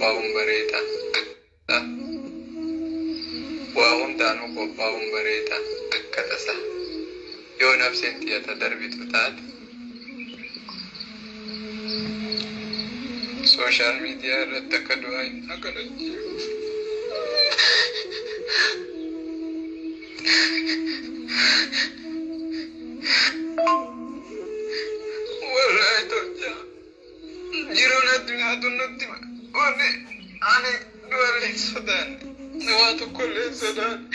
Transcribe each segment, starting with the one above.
Qophaa'uun bareeda. Waa hundaanuu qophaa'uun bareeda akka tasaa. Yoo nafseen tiyya darbitu taate social media irratti akka du'aa hin kadhachiiftu. Wallahi tolcha. Jiruun addunyaa tun nutti wanni ani du'allee hin sodaanne. Waa tokkollee hin sodaanne.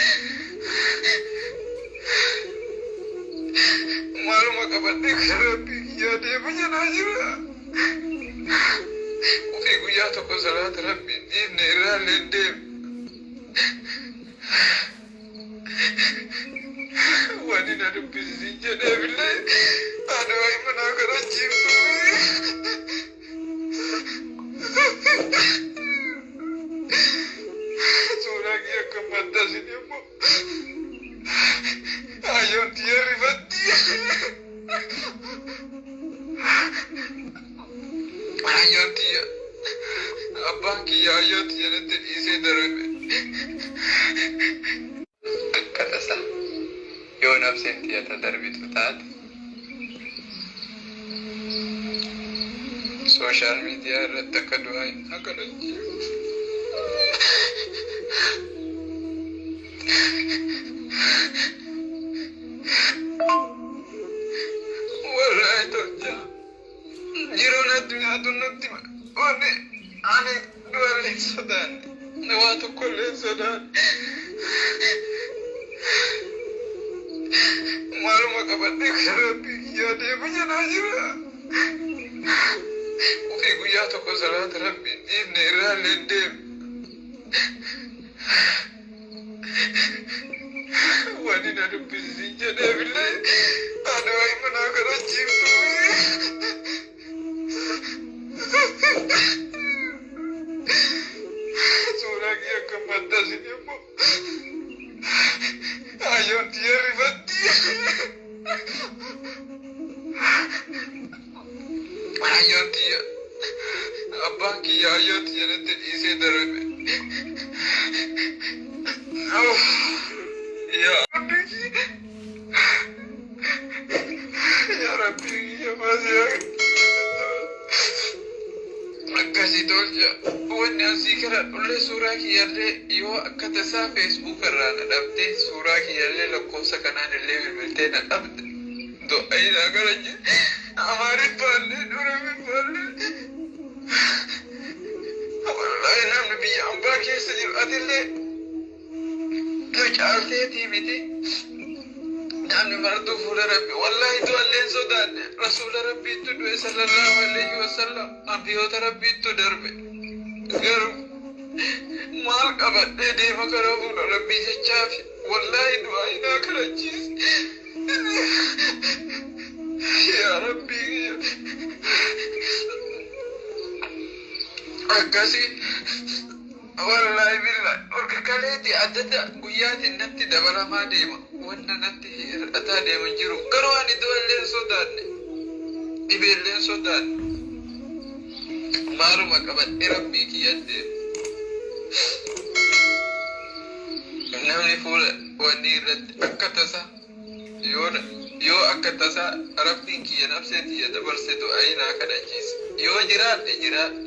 Maaluma qabadhee gara Rabbii kiyyaa deema jedhaa jira. Ofii guyyaa tokko salaata Rabbii hin dhiifne irraallee hin deemne. Wani na dubbisi siin jedheefillee ani waa'ee manaa kadhachiiftu. Suuraa kiyya akka maxxansin immoo ayyoon tiyya rifatti. Ayyoon tiyya abbaan kiyya ayyoo tiyya natti dhiisee darbe. Akka tasaa yoo nafseen tiyya ta darbitu taate social media irratti akka du'aa hin kadhachiiftu. Wallahi tolcha. Jiruun addunyaa tun nutti wanni ani du'allee hin sodaanne. Waa tokkollee hin sodaanne. Maaluma qabadhee gara Rabbii kiyyaa deema jedhaa jira. Ofii guyyaa tokko salaata Rabbii hin dhiifne irraallee hin deemne. Wani na dubbisi siin jedheefillee ani waa'ee manaa kadhachiiftu. Suuraa kiyya akka maxxansin immoo ayyoon tiyya rifatti. Ayyoon tiyya abbaan kiyya ayyoo tiyya natti dhiisee darbe. Yaa Rabbi yaa Rabbi kiyya maasiyaa akkasii tolcha. Wanni asii kadhadhullee suuraa kiyyallee yoo akka tasaa Facebook irraa na dhabde, suuraa kiyyallee lakkoofsa kanaan illee bilbiltee na dhabde, du'aayinaa gara Amaariffaallee Oromiffaallee. Wallaahi namni biyya ambaa keessa jiru atillee nu caalteetii miti. Namni martuu fuula Rabbi wallaahi du'allee hin sodaanne. Rasuula Rabbiittu du'e sallallahu alayhi wasallam, ambiyoota Rabbiittu darbe. Garuu maal qabadhee deema karaa fuula Rabbii jechaafi wallaahi du'aayinaa kadhachiise. Yaa Rabbii akkasii wallaahi billahi orga kaleeti addadda guyyaatiin natti dabalamaa deema, wanna natti hir'ataa deema hin jiru. Garuu ani du'allee hin sodaanne, dhibeellee hin sodaanne. Maaluma qabadhee Rabbii kiyyan deema? Namni fuula wanni irratti akka tasaa yoo akka tasaa Rabbiin kiyya nafsee tiyya dabarse, du'aayii naa kadhachiise. Yoo jiraadhe jiraadhe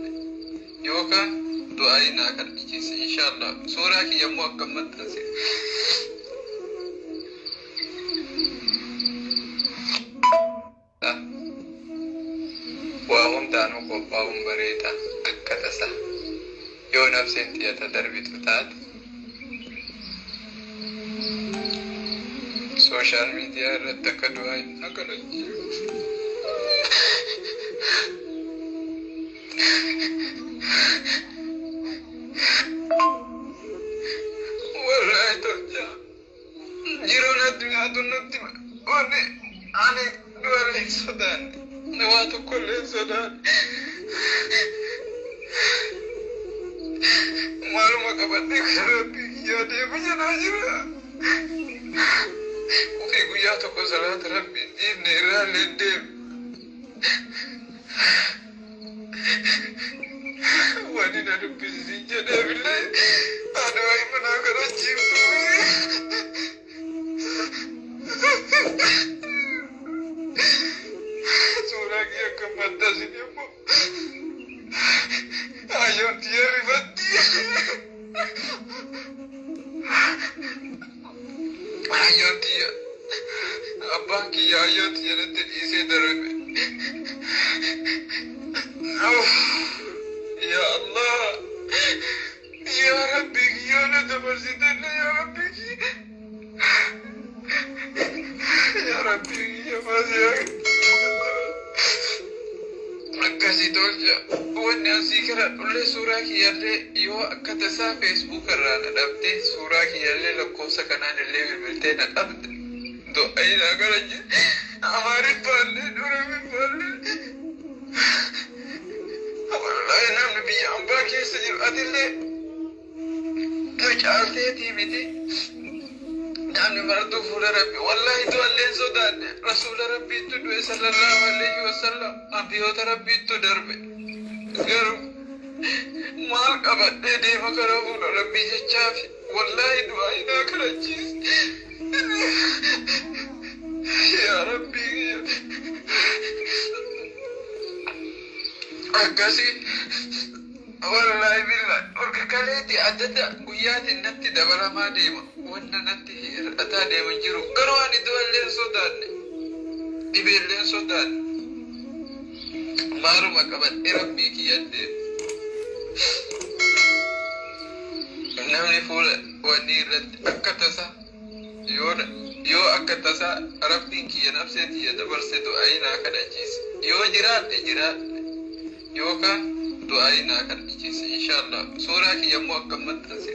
yookaan du'aayii naa kadhachiise inshaallah. Suuraa kiyya immoo akka maxxanse. Waa hundaanuu qophaa'uun bareeda akka tasaa yoo nafseen tiyya ta darbitu taate social media irratti akka du'aa hin kadhachiiftu. Wallahi tolcha. Jiruun addunyaa tun nutti wanni ani du'allee hin sodaanne. Waa tokkollee hin sodaanne. Maaluma qabadhee gara Rabbii kiyyaa deema jedhaa jira. Ofii guyyaa tokko salaata Rabbii hin dhiifne irraallee hin deemne. Wani na dubbisi jedheefillee haadha waa'ee manaa kadhachiiftu. Suuraa kiyya akka maxxansine immoo ayyoon tiyya rifatti. Ayyoon tiyya abbaan kiyya ayyoo tiyya natti dhiisee darbe. Yaa Allah, yaa Rabbi kiyya na dabarsitelle, yaa Rabbi kiyya. Yaa Rabbi kiyya maasiyaa akkasii tolcha. Wanni asii kadhadhullee suuraa kiyyallee yoo akka tasaa Facebook irraa na dhabde, suuraa kiyyallee lakkoofsa kanaan illee bilbiltee na dhabde, du'aa naa kadhachi. Amaariffaallee Oromiffaallee. Wallaahi namni biyya ambaa keessa jiru atillee nu caalteetii miti. Namni martuu fuula Rabbi, wallaahi du'allee hin sodaanne. Rasuula Rabbiittu du'e sallallahu alayhi wasallam, ambiyoota Rabbiittu darbe. Garuu maal qabadhee deema karaa fuula Rabbii jechaafi wallaahi du'aa naa kadhachiise. Yaa Rabbii, akkasii wallaahi billahi orga kaleeti addadda guyyaatiin natti dabalamaa deema, wanna natti hir'ataa deema hin jiru. Garuu ani du'allee hin sodaanne, dhibeellee hin sodaanne. Maaluma qabadhee Rabbii kiyyan deema? Namni fuula wanni irratti akka tasaa yoo akka tasaa Rabbiin kiyya nafsee tiyya dabarse, du'aayii naa kadhachiise. Yoo jiraadhe jiraadhe, yookaan du'aayii naa kadhachiise. Inshaallah suuraa kiyya immoo akka maxxanse.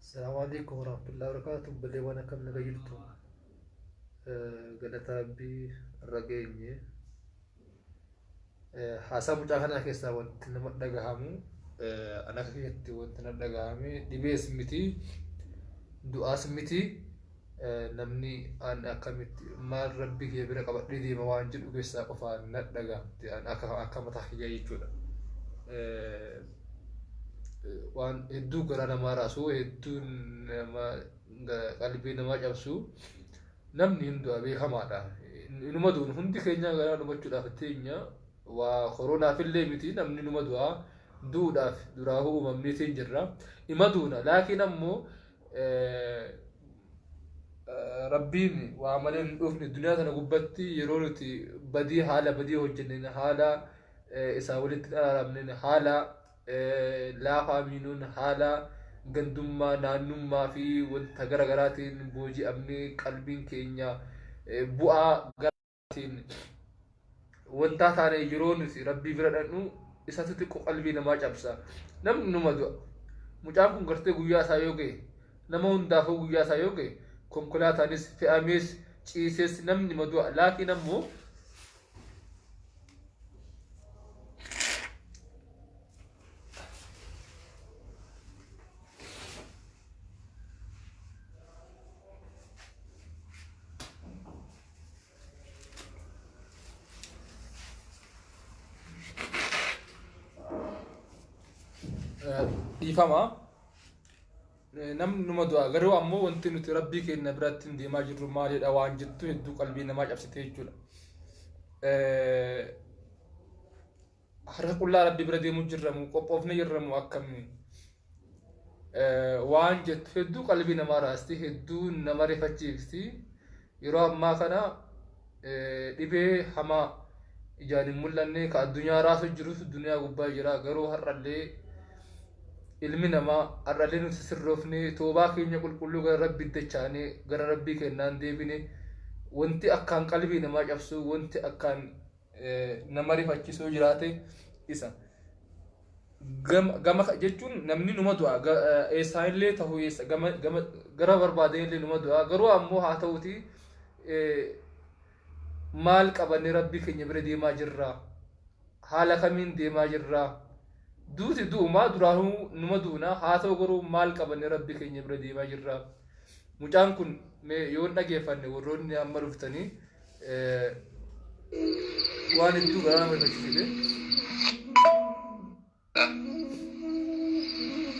Assalamu alaikum warahmatullahi wabarakatuh. Obboleewwan, akkam naga jirtu? Galata Rabbii irra geenye. Haasaa mucaa kanaa keessaa wanti nama dhagahamu, an akka kiyyatti wanti na dhagahame, dhibees miti, du'aas miti, namni an akkamitti maal Rabbii kiyya bira qabadhee deema waan jedhu keessaa qofaan na dhagahamte, an akka mataa kiyyaa jechuudha. Waan hedduu garaa namaa raasu, hedduu nama qalbii namaa cabsu. Namni hin du'a, beekamaadha. Inuma duun hundi keenya garaa dhumachuudhaaf teenya. Waa koronaaf illee miti, namni inuma du'a. Du'uudhaaf duraahuu uumamneetiin jirra. Ima duuna, laakiin ammoo Rabbiin waa malee hin dhufne. Duniyaa tana gubbatti yeroo nuti badii, haala badii hojjenneen, haala isaa walitti hin araaramneen, haala laafaa miinuun, haala gandummaa, naannummaa fi wanta gara garaatiin booji'amnee, qalbiin keenya bu'aa garaatiin wantaa taane, yeroo nuti Rabbii bira dhaqnu isatu xiqqoo qalbii namaa cabsa. Namni numa du'a. Mucaan kun gartee guyyaa isaa yoo ga'e, nama hundaafuu guyyaa isaa yoo ga'e, konkolaataanis fe'amees ciisees namni nima du'a. Laakiin ammoo dhiifama, namni numa du'a. Garuu ammoo wanti nuti Rabbii keenya biratti hin deemaa jirru maalidha waan jettu hedduu qalbii namaa cabsite jechuudha. Harka qullaa Rabbii bira deemuu jirramu, qophoofne jirramu, akkamii waan jettu hedduu qalbii namaa raasti, hedduu nama rifachiifti. Yeroo ammaa kana dhibee hamaa ijaan hin mul'anne ka addunyaa raasu jirus duniyaa gubbaa jira. Garuu har'allee ilmi namaa, har'allee nuti sirroofne, toobaa keenya qulqulluu gara Rabbii dachaane, gara Rabbii kennaan deebine. Wanti akkaan qalbii namaa cabsu, wanti akkaan nama rifachisuu jiraate isa. Gama jechuun namni numa du'a, eessaanillee ta'uu, eessa gama gama gara barbaadeenillee numa du'a. Garuu ammoo haa ta'uti, maal qabannee Rabbii keenya bira deemaa jirra? Haala kamiin deemaa jirra? Duuti du'umaa, duraanuu numa duuna. Haa ta'u, garuu maal qabannee Rabbii keenya bira deemaa jirra? Mucaan kun mee yoo hin dhageeffanne warroonni amma dhuftanii waan hedduu garaa nama rifachiisite.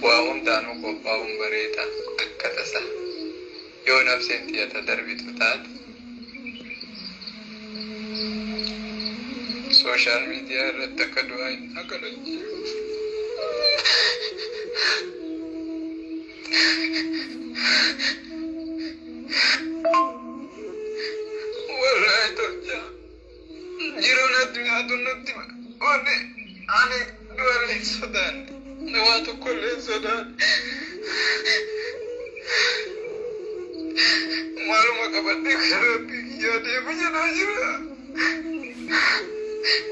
Waa hundaanuu qophaa'uun bareeda akka tasa. Yoo nafseen tiyya darbitu taate. Social media irratti akka du'aa hin kadhachiisu. Wallahi tolcha. Jiruun addunyaa tun nutti wanni ani du'allee hin sodaanne. Waa tokkollee hin sodaanne. Maaluma qabadhee gara Rabbii kiyyaa deema jedhaa jira.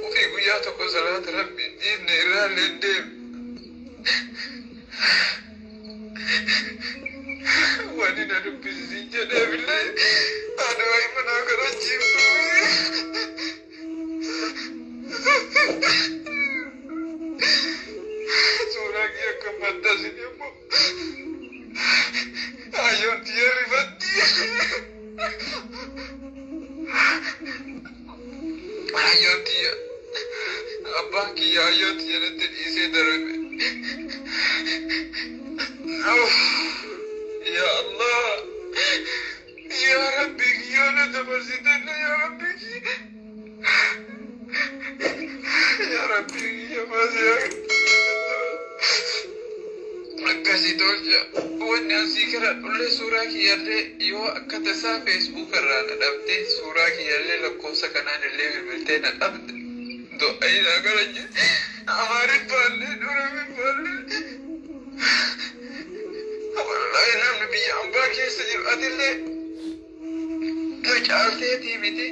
Ofii guyyaa tokko salaata Rabbii hin dhiifne irraallee hin deemne. Wani na dubbisiisin jedheefillee ani wayi manaa kadhachiiftu. Suuraa kiyya akka maxxansin immoo ayyoon tiyya rifatti. Ayyoon tiyya abbaan kiyya ayyoo tiyya natti dhiisee darbe. Ya Allah. Ya Rabbi kiyya na dabarsite ya Rabbi kiyya. Ya Rabbi kiyya maasiyaa. Akkasii tolcha. Wanni asii kadhadhullee suuraa kiyyallee yoo akka tasaa Facebook irraa na dhabde suuraa kiyyallee lakkoofsa kanaan illee bilbiltee na dhabde. Du'aa gara jedhe. Amaariffaallee Oromiffaallee. Wallahi namni biyya ambaa keessa jiru atillee nu caalteetii miti.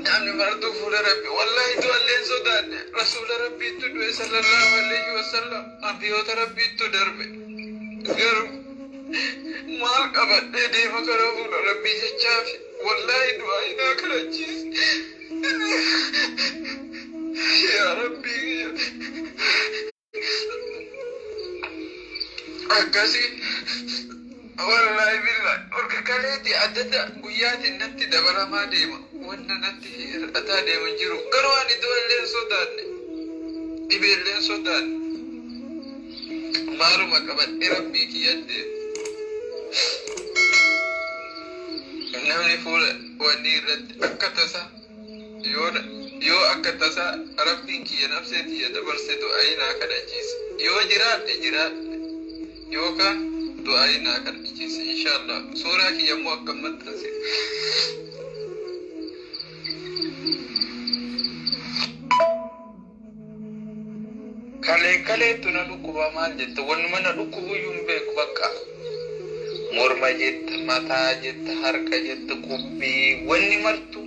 Namni martuu fuula Rabbi wallahi du'allee hin sodaanne rasuula Rabbiittu du'e sallallahu alayhi wasallam ambiyoota Rabbiittu darbe. Garuu maal qabadhee deema karaa fuula Rabbii jechaafi wallahi du'aa inaa kadhachiise. Yaa Rabbii akkasii wallahi billahi orga kaleeti addadda guyyaatiin natti dabalamaa deema wanna natti hir'ataa deema hin jiru garuu ani du'allee hin sodaanne dhibeellee hin sodaanne maaluma qabadhee Rabbii kiyyan deema. Namni fuula wanni irratti akka tasa yoo akka tasaa Rabbiin kiyya nafsee tiyya dabarse du'aayii naa kadhachiise. Yoo jiraadhe jiraadhe yookaan du'aayii naa kadhachiise inshallah. Suuraa kiyya immoo akka maxxanse. Kalee kaleettu na dhukkuba maal jetta wannuma na dhukkubuyyuu hin beeku bakka. Morma jetta, mataa jetta, harka jetta, qubbii wanni martu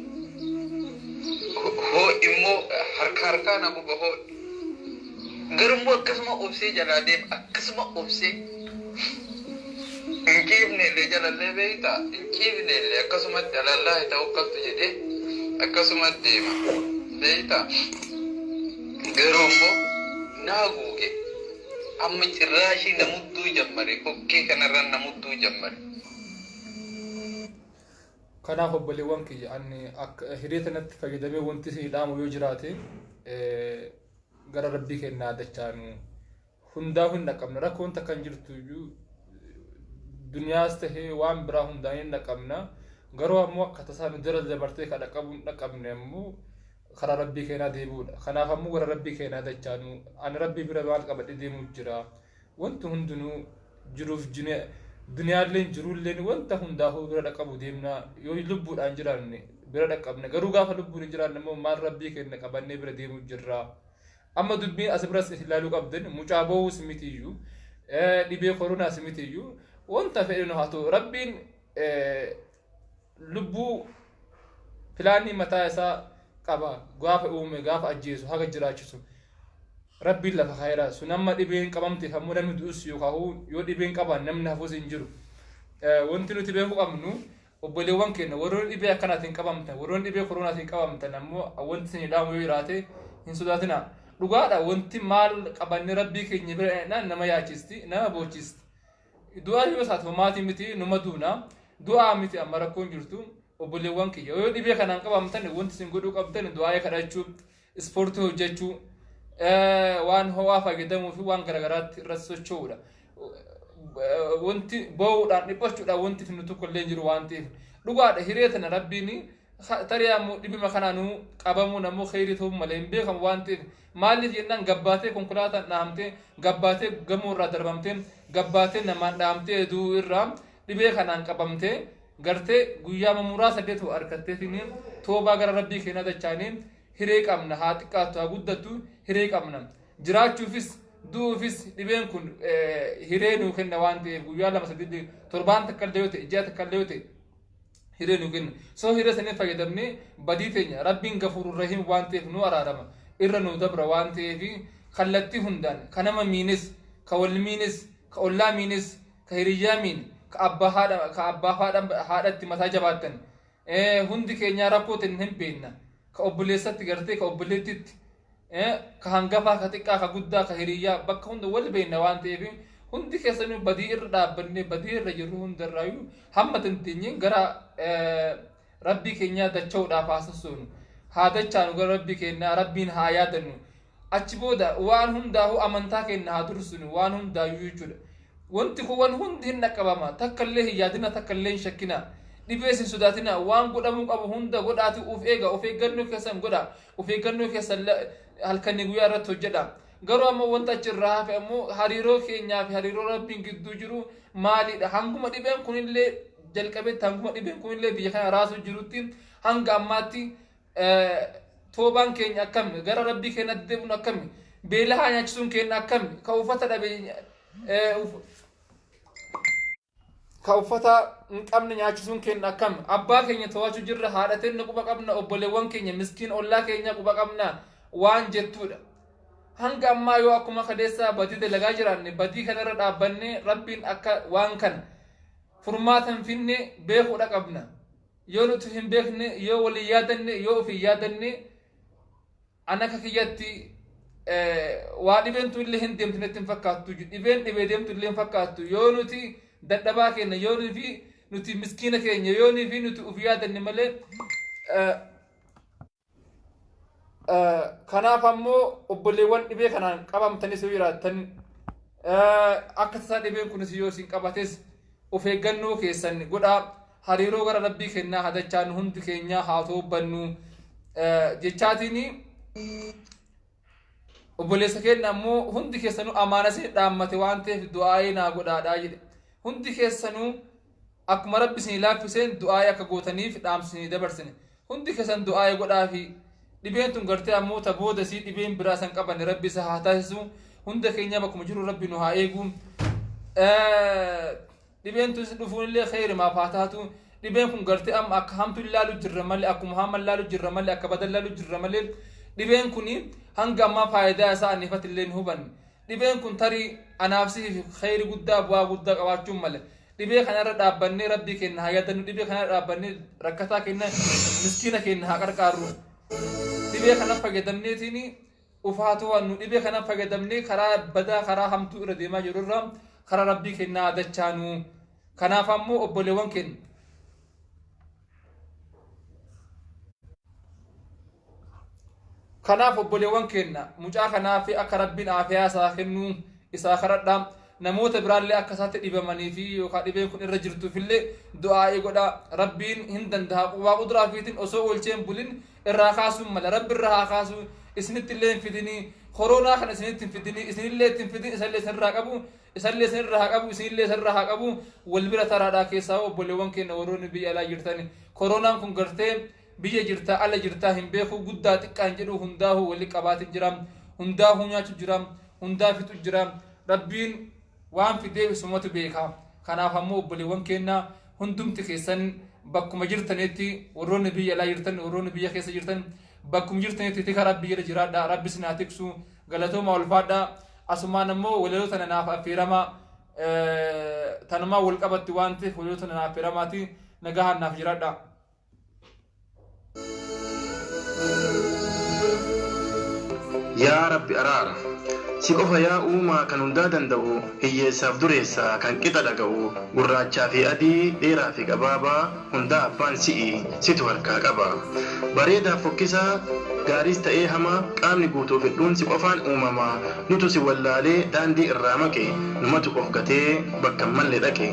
hoo immoo harka harkaa na guba hoo. Garuu akkasuma obsee jalaa deema akkasuma obsee. Hin ciifne illee jalallee beektaa hin ciifne illee akkasumatti alallaahi tawakkaltu jedhee akkasumatti deema beektaa. Garuu immoo naa guuge amma cirraashii na mudduu jammare kokkee kanarra na mudduu jammare. Kanaaf obboleewwan kiyya ani akka hiree tanatti fayyadamee wanti isin dhaamu yoo jiraate gara Rabbii kennaa dachaanu hundaaf hin dhaqqabna rakkoon takka hin jirtu iyyuu duniyaas tahee waan biraa hundaan hin dhaqqabna garuu ammoo akka tasaa nu jala dabartee ka dhaqqabu hin dhaqqabne ammoo karaa Rabbii keenyaa deebi'uudha. Kanaaf ammoo gara Rabbii keenyaa dachaanu ani Rabbii bira maal qabadhe deemuu jira. Wanti hundinuu jiruuf duniyaalleen jiruulleen wanta hundaafuu bira dhaqqabu deemna yoo lubbuudhaan jiraanne bira dhaqqabne garuu gaafa lubbuun hin jiraanne immoo maal Rabbii keenya qabannee bira deemuu jirra. Amma dubbiin as biras ilaaluu qabdan mucaa boo'uus mitiyyuu dhibee koronaas mitiyyuu wanta fedhe haa ta'u Rabbiin lubbuu pilaanii mataa isaa qaba gaafa uume gaafa ajjeesu haga jiraachisu Rabbiin lafa kaa'eera sun amma dhibeen qabamteef ammoo namni du'us yookaan yoo dhibeen qaban namni hafuus hin jiru. Wanti nuti beekuu qabnu obboleewwan keenya warroonni dhibee akkanaatiin qabamtan warroonni dhibee koronaatiin qabamtan ammoo wanti isin dhaamu yoo jiraate hin sodaatina. Dhugaadha wanti maal qabannee Rabbii keenya bira dhaqnaan nama yaachisti nama boochisti. Du'aa yoo taate homaatii miti, numa duuna. Du'aa miti amma rakkoon jirtu. Obboleewwan kiyya, yoo dhibee kanaan qabamtan wanti isin godhuu qabdan du'aa kadhachuu, ispoortii hojjechuu, waan ho'aa fayyadamuu fi waan garaagaraatti irratti socho'uudha. Wanti boo'uudhaan dhiphachuudhaan wanti finnu tokko illee hin jiru waan ta'eef, dhugaadha, hiree tana Rabbiin tarii ammoo dhibima kanaanuu qabamuun ammoo kheyrii ta'uu malee hin beekamu waan ta'eef. Maaliif jennaan, gabbaatee konkolaataan dhahamtee, gabbaatee gamoo irraa darbamtee, gabbaatee namaan dhahamtee du'uu irraa dhibee kanaan qabamtee gartee guyyaa muraasa illee ta'u argatteetiin toobaa gara Rabbii keenyaa dachaanii hiree qabna. Haa xiqqaattu haa guddattu, hiree qabna. Jiraachuufis du'uufis dhibeen kun hiree nuu kenna waan ta'eef, guyyaa 2, 3, torbaan takka illee yoo ta'e, ji'a takka illee yoo ta'e, hiree nuu kenna. So hiree sanii fayyadamnee badii teenya, Rabbiin gafuurur rahiim waan ta'eef nu araarama, irra nuu dabra waan ta'eef, kallattii hundaan ka nama miines, ka wal miines, ka ollaa miines, ka hiriyyaa miine, ka abbaa haadha, ka abbaa haadha haadhatti mataa jabaattan, hundi keenyaa rakkoo teenya hin beekna. Ka obboleessatti gartee, ka obboleettitti, ka hangafaa, ka xiqqaa, ka guddaa, ka hiriyyaa, bakka hunda wal beekna waan ta'eef, hundi keessanuu badii irra dhaabbannee badii irra jirru hundarraayyuu hamma dandeenyeen gara Rabbii keenyaa dacha'uudhaaf haa sossoonu. Haa dachaanu gara Rabbii keenyaa, Rabbiin haa yaadannu. Achi booda waan hundaa'uu amantaa keenya haa dursinu waan hundaayyuu jechuudha. Wanti kun waan hundi hin dhaqqabama. Takka illee hin yaadina, takka illee hin shakkina. Dhibees hin sodaatina. Waan godhamuu qabu hunda godhaati of eega. Of eeggannoo keessan godha. Of eeggannoo keessan halkanii guyyaa irratti hojjedha. Garuu ammoo wanta achi irraa hafe ammoo hariiroo keenyaa fi hariiroo Rabbiin gidduu jiru maalidha? Hanguma dhibeen kunillee jalqabetti, hanguma dhibeen kunillee biyya kana raasuu jirutti, hanga ammaatti toobaan keenya akkami? Gara Rabbii keenyatti deebi'uun akkami? Beelahaa nyaachisuun keenya akkami? Ka uffata dhabe, ka uffata hin qabne nyaachisuun keenya akkami? Abbaa keenya to'achuu jirra, haadha teenya quba qabna, obboleewwan keenya miskiin ollaa keenya quba qabna waan jettuudha. Hanga ammaa yoo akkuma kaleessaa badii dalagaa jiraanne, badii kanarra dhaabbanne Rabbiin akka waan kana furmaata hin finne beekuudha qabna. Yoo nuti hin beekne, yoo walii yaadanne, yoo ofii yaadanne, an akka kiyyatti waa dhibeentu illee hin deemtu natti hin fakkaattu. Dhibeen dhibee deemtu illee hin fakkaattu. Yoo nuti dadhabaa keenya, yoo nuti nuti miskiina keenya, yoo nuti nuti of yaadanne malee. Kanaaf ammoo obboleewwan dhibee kanaan qabamtanis yoo jiraattan, akka tasaa dhibeen kunis yoo isin qabates, of eeggannoo keessan godhaa. Hariiroo gara Rabbii kennaa hadachaan hundi keenyaa haa toobbannu jechaatiin, obboleessa keenya ammoo hundi keessanuu amaana isin dhaammate waan ta'eef du'aa'ee naa godhaadhaa jedhe. Hundi keessanuu akkuma Rabbi isinii laaffiseen du'aa'ee akka gootaniif dhaamsa dabarsine. Hundi keessan du'aa'ee godhaafi. Dhibeen tun gartee ammoo ta booda sii dhibeen biraa san qabanne Rabbi isa haa taasisu. Hunda keenya bakkuma jiru Rabbi nu haa eegu. Dhibeen tun dhufuun illee kheyrimaaf haa taatu. Dhibeen kun gartee amma akka hamtu ilaalu jirra malee, akkuma hama ilaalu jirra malee, akka badan ilaalu jirra malee, dhibeen kun hanga ammaa faayidaa isaa anifatti illee hin hubanne. Dhibeen kun tarii anaaf siif kheyri guddaa, bu'aa guddaa qabaachuun male. Dhibee kanarra dhaabbannee Rabbii keenya haa yaadannu. Dhibee kanarra dhaabbannee rakkataa keenya, miskiina keenya haa qarqaarru. Dhibee kana fayyadamneetiin ufaa to'annu. Dhibee kana fayyadamnee karaa badaa, karaa hamtuu irra deemaa jirru irra karaa Rabbii keenyaa dachaanu. Kanaaf ammoo obboleewwan keenya, kanaaf obboleewwan keenya, mucaa kanaaf akka Rabbiin aafiyaa isaa kennuu isaa kadhadhaa. Namoota biraallee akka isaatti dhibamanii fi yookaan dhibeen kun irra jirtuufillee du'aa'ii godha. Rabbiin hin danda'a, waa quduraa fiitiin osoo oolcheen bulin irraa kaasuun mala. Rabbi irra haa kaasu, isinitti illee hin fidinii. Koronaa kana isinitti hin fidinii, isinillee itti hin fidin, isallee isinirraa qabu, isallee isinirraa haa qabu, isinillee isarraa haa qabu. Wal bira taraadhaa. Keessaa obboleewwan keenya warroonni biyya alaa jirtan, koronaan kun gartee biyya jirtaa ala jirtaa hin beeku, guddaa xiqqaan jedhu, hundaahuu wali qabaatin jira, hundaahuu nyaachu jira, hundaa fixu jira. Rabbiin waan fidee isumatu beeka. Kanaaf ammoo obboleewwan keenya hundumti keessan bakkuma jirtanitti, warroonni biyya alaa jirtan, warroonni biyya keessa jirtan, bakkuma jirtanitti tika Rabbi jala jiraadha. Rabbi isin haa tiksu. Galatooma, ulfaadha. Asumaan ammoo walaloo tana naaf affeerama, tanumaa wal qabatti waan ta'eef, walaloo tana naaf affeeramaati. Nagahaan naaf jiraadha. Yaa Rabbi araara. Si qofa yaa uumaa kan hundaa danda'u, hiyyeessaaf dureessa kan qixa dhaga'u, gurraachaa fi adii, dheeraa fi gabaabaa, hundaa abbaan si'i, situ harkaa qaba. Bareedaaf fokkisaa, gaariis ta'ee hamaa, qaamni guutuuf hidhuun si qofaan uumama. Nutu si wallaalee daandii irraa maqe, numatu of gatee bakka hin malle dhaqe.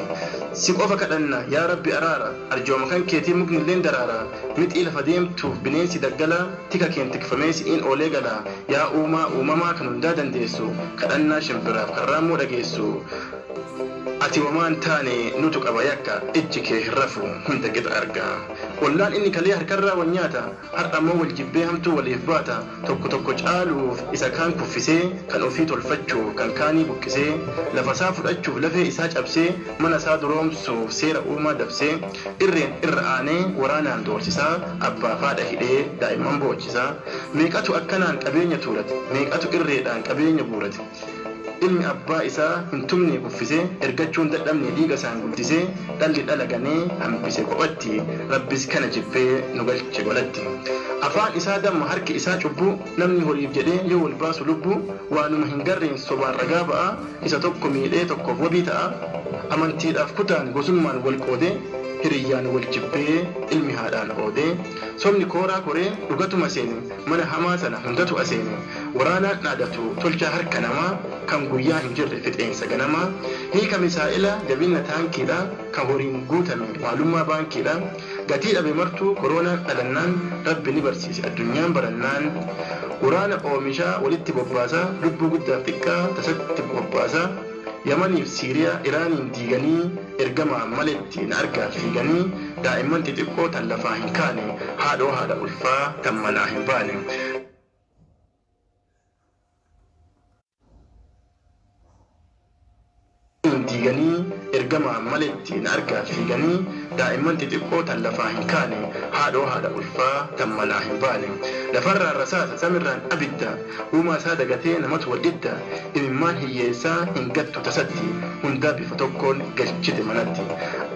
Si qofa kadhanna yaa Rabbi araara, arjooma kan keetii muknilleen daraara, mixii lafa deemtuuf bineensi daggalaa, tika keen tikfamee si'iin oolee gala. Yaa uumaa uumamaa kan hundaa dandeessu, kadhannaa shimbiraaf kan raammoo dhageessu, ati homaa hin taane nutu qaba yakka, ijji kee hin rafu hunda qixa arga. Ollaan inni kalee harkarraa wal nyaata, har'a immoo wal jibbee hamtuu waliif baata, tokko tokko caaluuf isa kaan kuffisee, kan ofii tolfachuuf kan kaanii buqqisee, lafa isaa fudhachuuf lafee isaa cabsee, mana isaa duroomsuuf seera uumaa dabsee, irreen irra aanee waraanaan doorsisaa, abbaaf haadha hidhee daa'imman boochisaa. Meeqatu akkanaan qabeenya tuulate, meeqatu irreedhaan qabeenya guurate. Ilmi abbaa isaa hin tumnee kuffisee, ergachuun dadhabne dhiiga isaan guddisee, dhalli dhala ganee hambise kophatti, Rabbis kana jibbee nu galche golatti. Afaan isaa damma harki isaa cubbuu, namni horiif jedhee yoo wal baasu lubbuu, waanuma hin garreen sobaan ragaa ba'a, isa tokko miidhee tokkoof wabii ta'a. Amantiidhaaf kutaan gosummaan wal qoodee, hiriyyaan wal jibbee ilmi haadhaan oodee, sobni kooraa koree dhugatuma seene, mana hamaa sana hundatu aseene. Waraanaan dhaadatu tolchaa harka namaa, kan guyyaa hin jirre fixeensa ganamaa, hiika misaa'ila jabina taankiidha, kan horiin guutame maalummaa baankiidha. Gatii dhabe martuu koroonaan dhalannaan, Rabbi ni barsiise addunyaan barannaan. Waraana oomishaa walitti bobbaasaa, lubbuu guddaaf xiqqaa tasatti bobbaasaa, Yamaniif Siiriyaa Iraaniin diiganii, ergamaa maletti na argaa fiiganii, daa'imman xixiqqoo tan lafaa hin kaane, haadhoo haadha ulfaa tan manaa hin baane. Diiganii ergamaa maletti na argaa fiiganii, daa'imman xixiqqoo tan lafaa hin kaane, haadhoo haadha ulfaa tan manaa hin baane. Lafarraan rasaasa samirraan abidda, uumaa isaa dagatee namatu wal idda, imimmaan hiyyeessaa hin gattu tasatti, hundaa bifa tokkoon galchite manatti.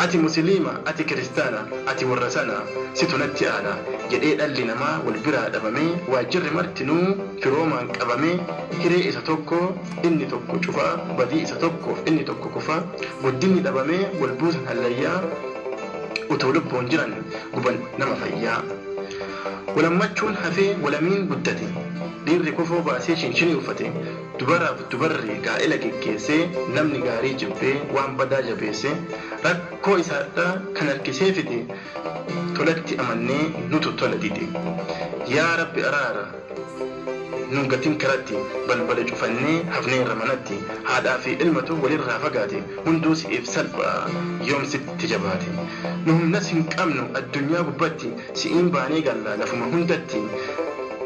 Ati musliima, ati kiristaana, ati warra sana, situ natti aana jedhee dhalli namaa wal biraa dhabamee, waajjirri martinuu firoomaan qabamee, hiree isa tokko inni tokko cufaa, badii isa tokkoof inni tokko kufaa, guddinni dhabamee wal buusan hallayyaa, utuu lubbuun jiran guban nama fayyaa. Walammachuun hafee walamiin guddate, dhiirri kofoo baasee shinshinii uffate, dubaraaf dubarri gaa'ela geggeessee, namni gaarii jibbee waan badaa jabeesse, rakkoo isaadhaa kan harkisee fide, tolatti amannee nutu tola dide. Yaa Rabbi araara nun gatin karatti, balbala cufannee hafneerra manatti, haadhaa fi ilmatu walirraa fagaate, hunduu si'iif salphaa yoom sitti jabaate. Nu humnas hin qabnu addunyaa gubbatti, si'iin baanee galla lafuma hundatti,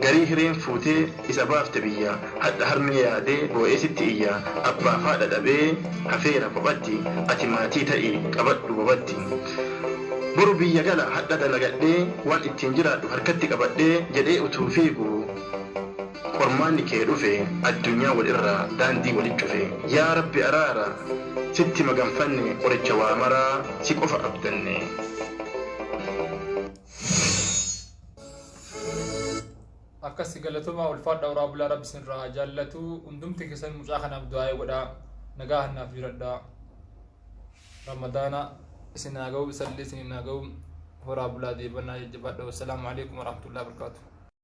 garii hireen fuutee isa baafte biyya, hadha harmee yaadee boo'ee sitti iyya, abbaaf haadha dhabee hafeera kophatti, ati maatii ta'i qabadhu bobatti. Boru biyya gala hadha dalagadhee waan ittiin jiraadhu harkatti qabadhee jedhee utuu fiigu, qormaanni kee dhufe, addunyaa wal irraa daandii walit cufe. Yaa Rabbi araara sitti maganfanne, qoricha waa maraa si qofa abdanne. Akkasi galatomaa, ulfaadha, horaa bulaa, Rabbi isinirraa haa jaallatu. Hundumti keessan mucaa kanaaf du'aa'ee godhaa. Nagaa hannaaf jiradhaa. Ramadaana isin haa ga'u, isallee isin haa ga'u. Horaa bulaa, deebanaa, jajjabaadha. Wassalaamu alaikum warahmatullahi wabarakatuh.